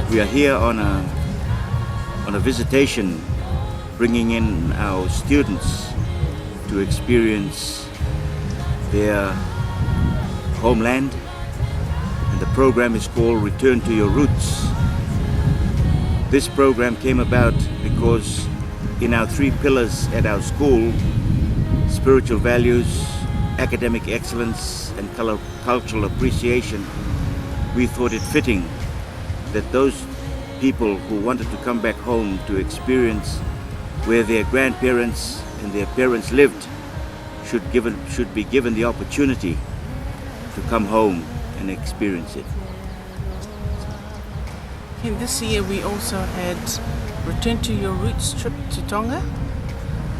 We are here on a on a visitation bringing in our students to experience their homeland and the program is called Return to Your Roots. This program came about because in our three pillars at our school, spiritual values, academic excellence, and cultural appreciation, we thought it fitting that those people who wanted to come back home to experience where their grandparents and their parents lived should be given the opportunity to come home and experience it. And this year we also had Return to Your Roots trip to Tonga,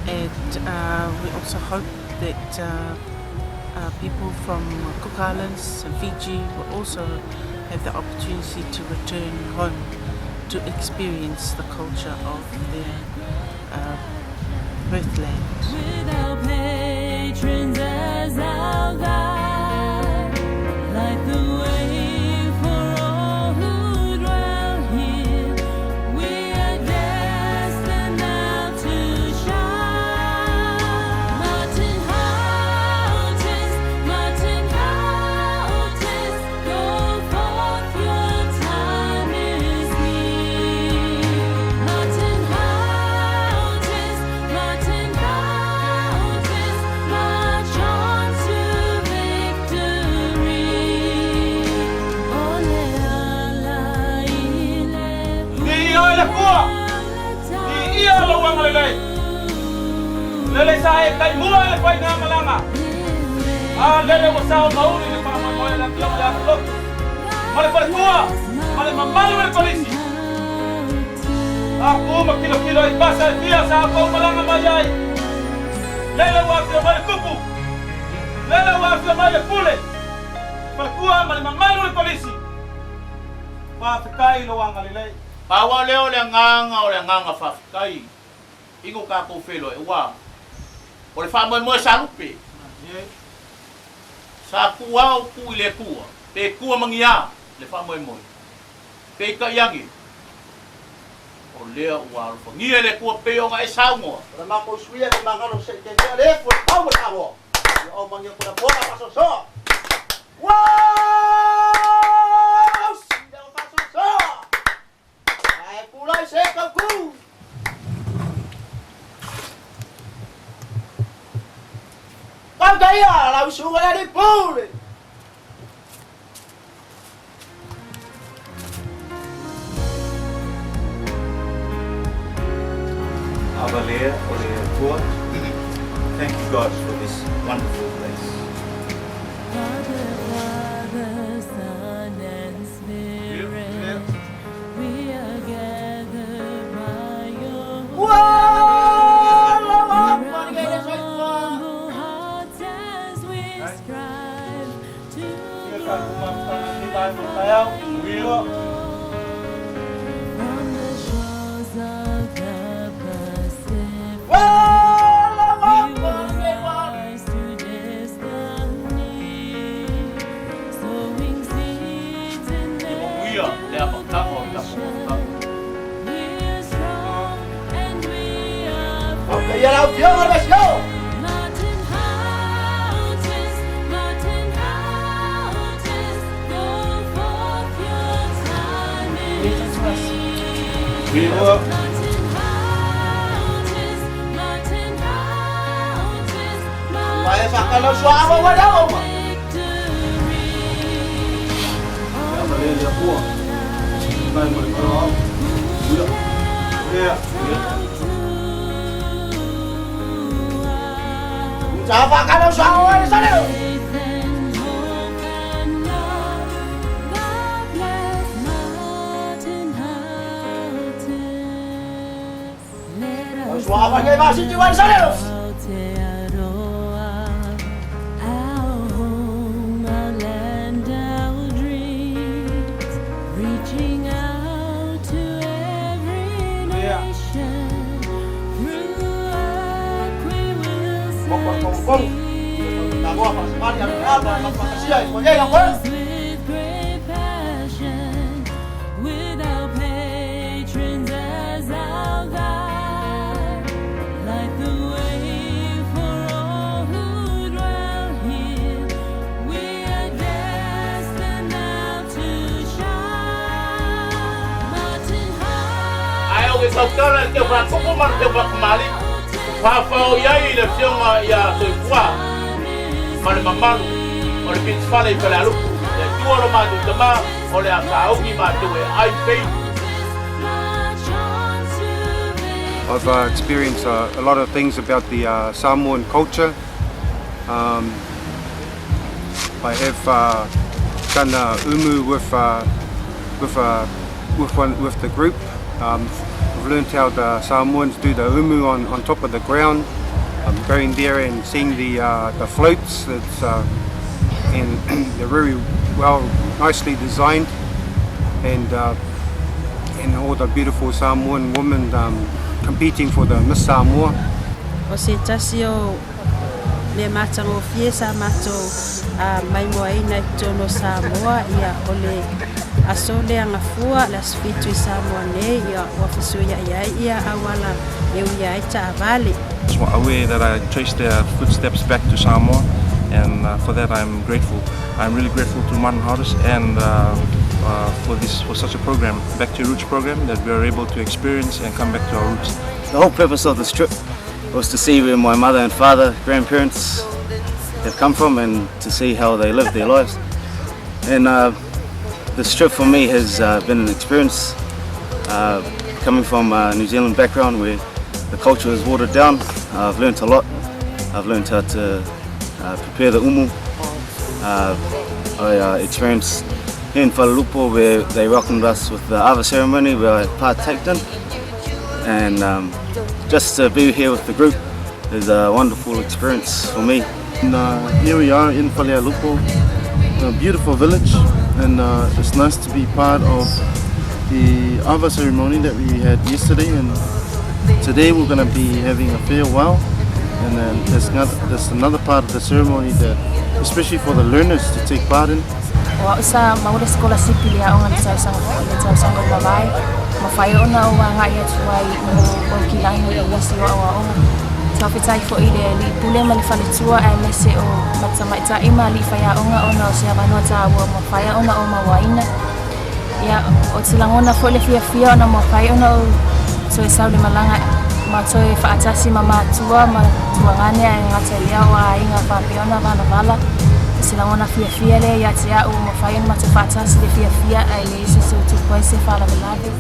and we also hope that people from Cook Islands and Fiji will also have the opportunity to return home to experience the culture of their birthland. With our patrons as our guide, light the way for all who dwell here. We are destined now to shine. Martin Houghton's, Martin Houghton's, go forth, your time is near. Martin Houghton's, Martin Houghton's, march on to victory. Ole ala ile Ia le Atua, viia lou agalelei. Lele sa e taimua le faigamalaga. A lele ua sao ma uli le faamoemoe le afioga ia Pulotu ma le faletua ma le mamalu o le Kolisi. A ku ma kilokilo i pasa e fia sa outou malaga mai ai. Lele ua afio mai le tupu, lele ua afio mai le pule, faletua ma le mamalu o le Kolisi. Faafetai i lou agalelei. Pau lava lea o le agaga o le agaga faafetai i no tatou feiloai aua o le faamoemoe sa lupe sa tuu ao tuu i le Atua pe tua ma ni a le faamoemoe peitai ane o lea ua alofagia e le Atua pei ona e saunoa. O le matou suia le magalo se i tendea le efu o le pau o le alo. Ia o mangia kona pola fasosoa. Uau! Sila o fasosoa. Ae pulai se kauku. Kauta ia lau suga le alii pule. Avalea o le Atua. Thank you God for this wonderful place. God the Father, Son, and Spirit, we are gathered by your Ua lava Hear our malie le soifua. humble hearts as we strive to Ia tatou mafutaga i lenei vaega o le taeao. glorify you, Lord. From the shores of the Pacific, Ua lava we will malie wa. rise to destiny, sowing seeds in Ia manuia le amataga o le tatou mafutaga. We are strong and we are Okay, ia lau fioga le vesio. Martin Houghton's, Martin Houghton's, go forth, your time is near. Martin Houghton's, Martin Houghton's, Vai march whakalau sua awa wa lau ma. victory. Ia avalea le Atua. Faafetai mo le faaaloalo. Ia. Ia. Sa whakalau sua awa wa le sale. Faith and hope and love, God bless Martin Houghton. Let us Sua awa ngai masiti wa le sale. Aotearoa, our home, our land, our dreams, reaching out to every nation. Through work we will succeed. With With great passion, with our Se tautala i le teu faatupu ma le teu faatamalii, faofao i ai le Afioga ia Soifua ma le mamalu o le Pitifale i Falealupo. Le Atua lo matou Tama, o le a sauni matou e ai pei. I've experienced a lot of things about the Samoan culture. I have done umu with with with one with the group. I've learned how the Samoans do the umu on, on top of the ground. I'm going there and seeing the the floats. It's and they're very well, nicely designed, and and all the beautiful Samoan women competing for the Miss Samoa. O se tasi o mea matagofie sa matou maimoaina i totonu o Samoa, ia o le aso lea gafua, le aso 7 i Samoa nei, ia ua fesuiai ai ia auala e uia ai taavale. Aware that I traced their footsteps back to Samoa, and for that I'm grateful. I'm really grateful to Martin Horace and for this for such a program, Back to Your Roots program, that we are able to experience and come back to our roots. The whole purpose of this trip was to see where my mother and father, grandparents have come from and to see how they live their lives. And this trip for me has been an experience coming from a New Zealand background where the culture is watered down. I've learnt a lot. I've learnt how to prepare the umu. I experienced here in Falealupo where they welcomed us with the Ava ceremony where I partaked in. And just to be here with the group is a wonderful experience for me. And here we are in Falealupo, a beautiful village, and it's nice to be part of the Ava ceremony that we had yesterday. And today we're going to be having a farewell, and then there's another part of the ceremony that, especially for the learners to take part in. O au sa maua le sikolasipi i le aoga i le tausaga i le tausaga ua mavae. Mafai ona ou agai atu ai mo paukilagi i nisi o aoaoga. Faafetai foi i le alii pule ma le faletua aemaise o tamaitai ma alii faiaoga ona o se avanoa taua ua mafai ona ou mauaina. Ia, ou te lagona foi le fiafia ona mafai ona ou toe sau i le malaga ma toe faatasi ma matua ma tuagane ae gata i lea o aiga faapea ona valavala. O se lagona fiafia lea ia te au ua mafai ona matou faatasi le fiafia ae leai se isi o tupu ai se faalavelave.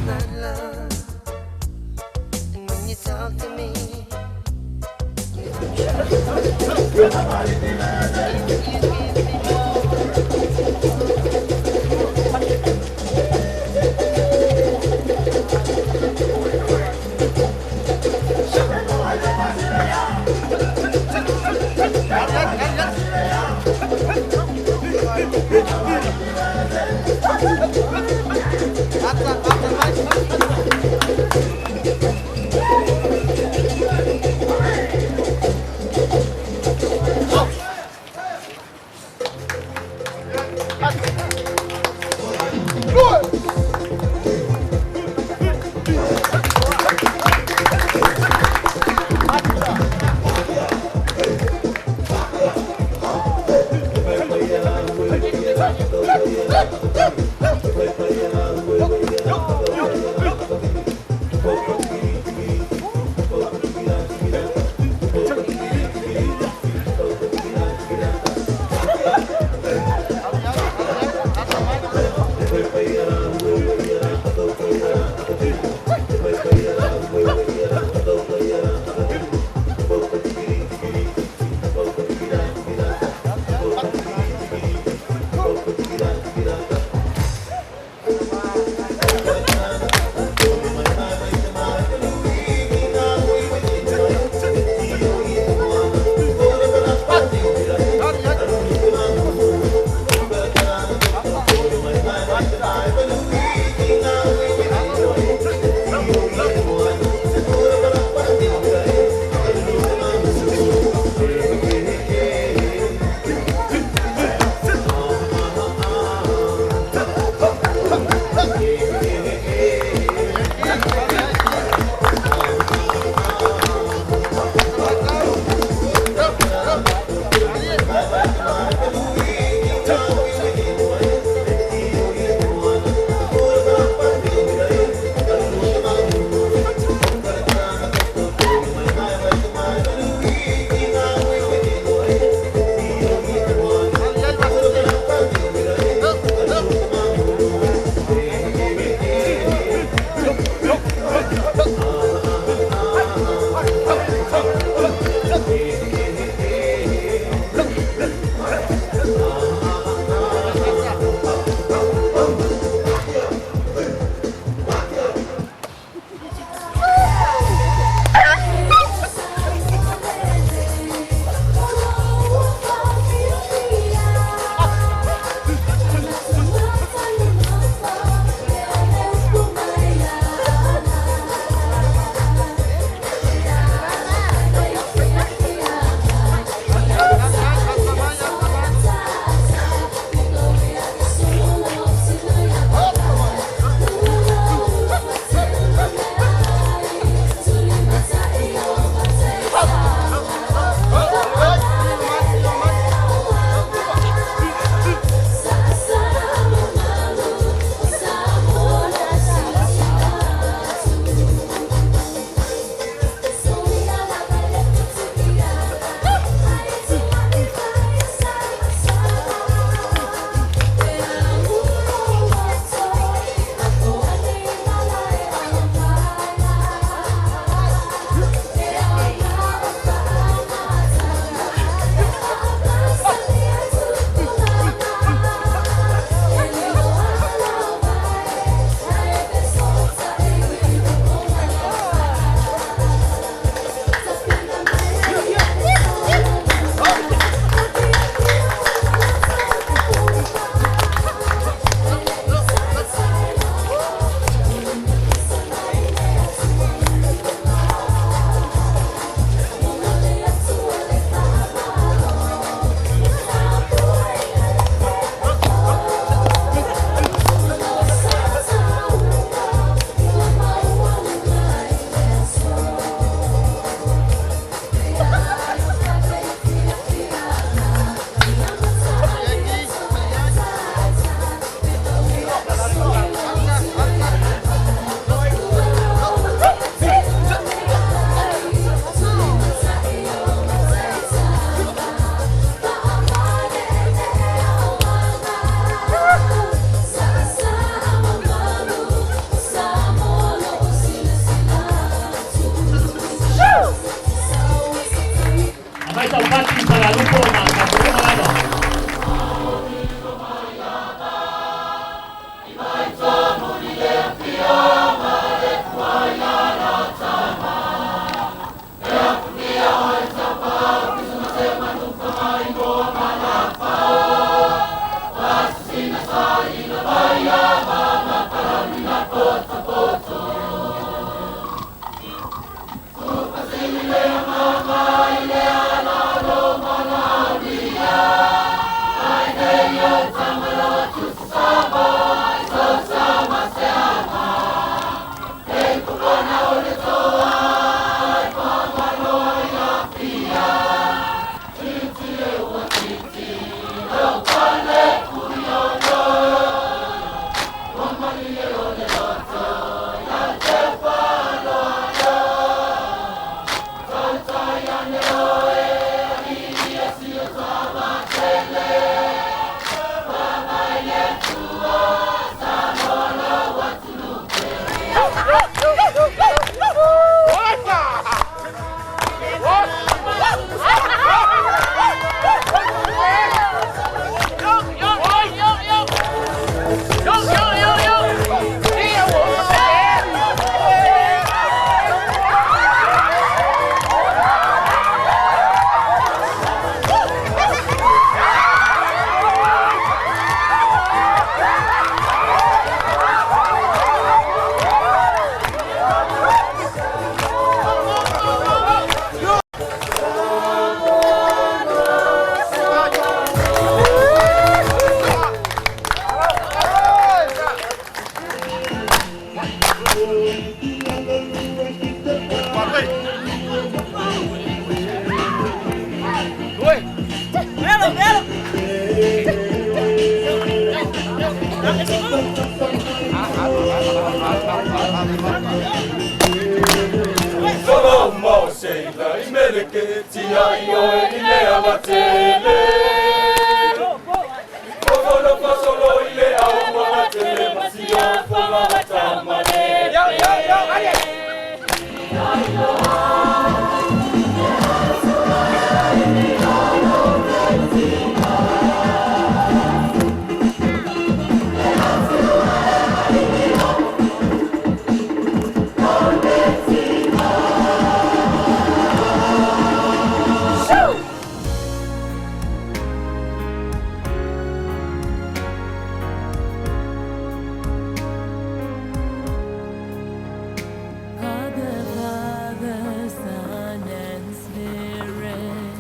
God the Father, Son, and Spirit,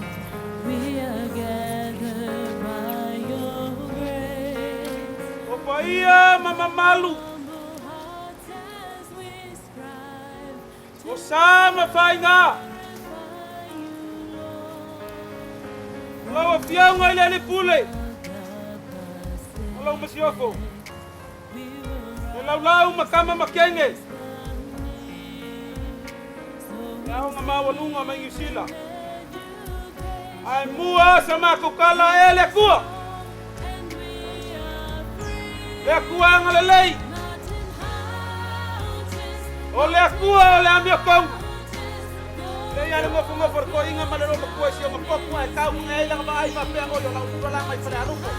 we are gathered by your grace. O paia ma mamalu. O sa ma faiga. O lau afioga i le Alii Pule. O lau masiofo. E laulau ma kama ma kenge. Le aoga maualuga mai Niu Sila. Ae mua sa matou kala e le Atua. Le Atua agalelei. O le Atua o le amiotonu. Lei a le nofonofo o le toeaina ma le loomatua i si ona potu ae tau ina ai lana vaai faapea, Oi, o lau tulaga i Falealupo.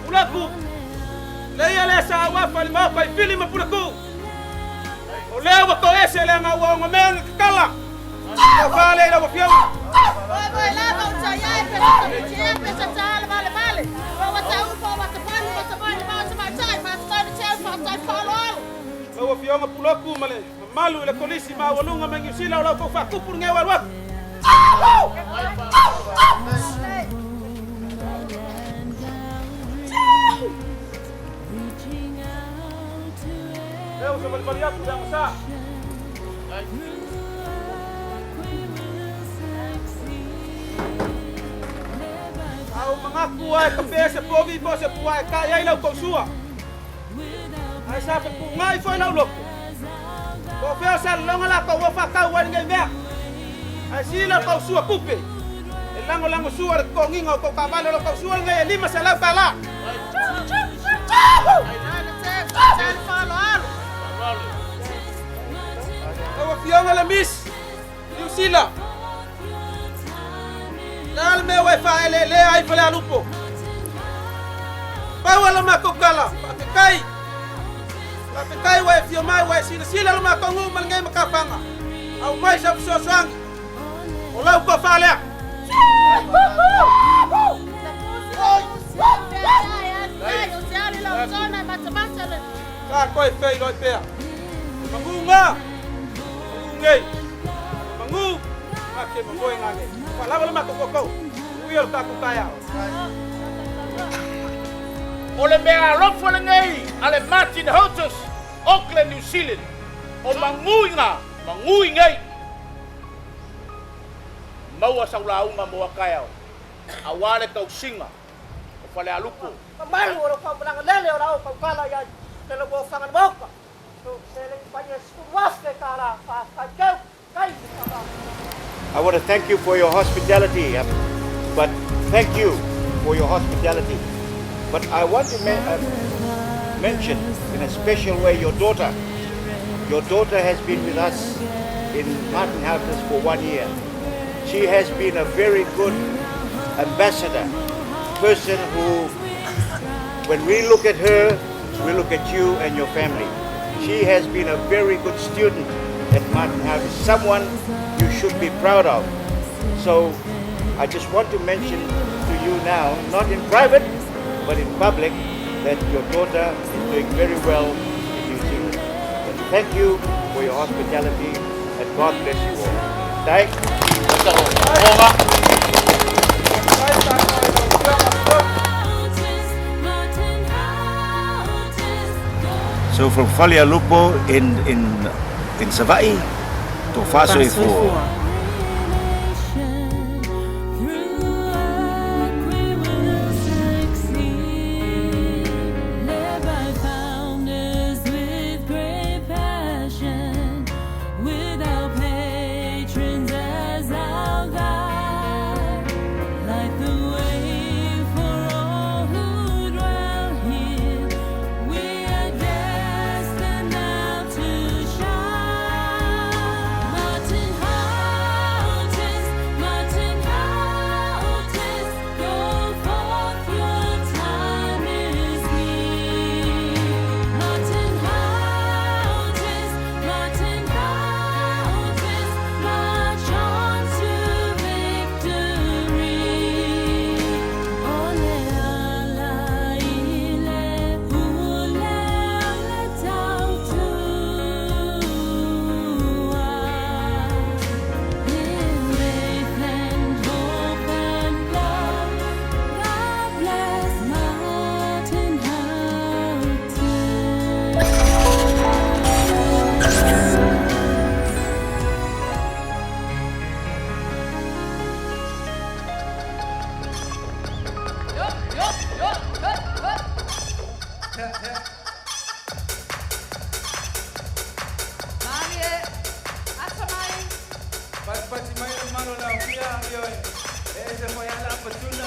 Pulaku, leia lea sa auafa i le maota i Fili ma Pulaku. O lea ua toese le aga ua ogamea na tatala. Tofa lea i lau afioga. Lau afioga Puloku ma le mamalu i le Kolisi maualuga mai Niu Sila o lau tou faatupu lenei ua alu atu. Lea ua savalivali atu le agasa. A ua manatu lava e tape se povi po o se puaa e tae ai lau tousua. Ae sa fetuunai foi lau loto. Po o fea o salalaoga latou ua faatau ai lenei mea. Ae sili lau tausua tupe e lagolago sua le totogiina o tou taavale o lau tausua lenei e $500 tala. Lau Afioga le Miss Niu Sila, le a le mea ua e faaeleelea ai Falealupo? Pau a la matou tala, faafetai. Faafetai ua e afio mai, ua e silasila lo matou nuu ma lenei matafaga. Aumai sau fesoasoani. O lau tofa lea. Sa toe feiloi pea. Magu ngā. Magu ngei. Magu ngā ke mamoe ngā nei. Whaalava le matou koukou. Uia lo tatou taeao. O le mea alofa lenei a le Martin Hotels, Auckland, New Zealand, o magu i ngā, magu i ngei. Maua sau lauga mo Akaeao, aua le tausiga o Falealupo. Mamalu o lau faamatalaga lele o lau tautala i ai le lau ofaga le Maota. I want to thank you for your hospitality, but thank you for your hospitality. But I want to mention in a special way your daughter. Your daughter has been with us in Martin Houses for one year. She has been a very good ambassador, person who, when we look at her, we look at you and your family. She has been a very good student at Martin Houses, someone you should be proud of. So I just want to mention to you now, not in private, but in public, that your daughter is doing very well in New Zealand. But thank you for your hospitality and God bless you all. Dai. So from Falealupo in Savaii, Tofa soifua. Through work we will succeed. Led by founders with great passion, with our patrons as our guide. Light the way for all who dwell here. We are destined now to shine. Martin Houghton's, Martin Houghton's, go forth, your time is near. Martin Houghton's, Martin Houghton's, march on to victory. Ole ala ile ule ole tautua. In faith and hope and love, God bless Martin Houghton. Pati mai le malo la fia ioe. E se foi ala patuna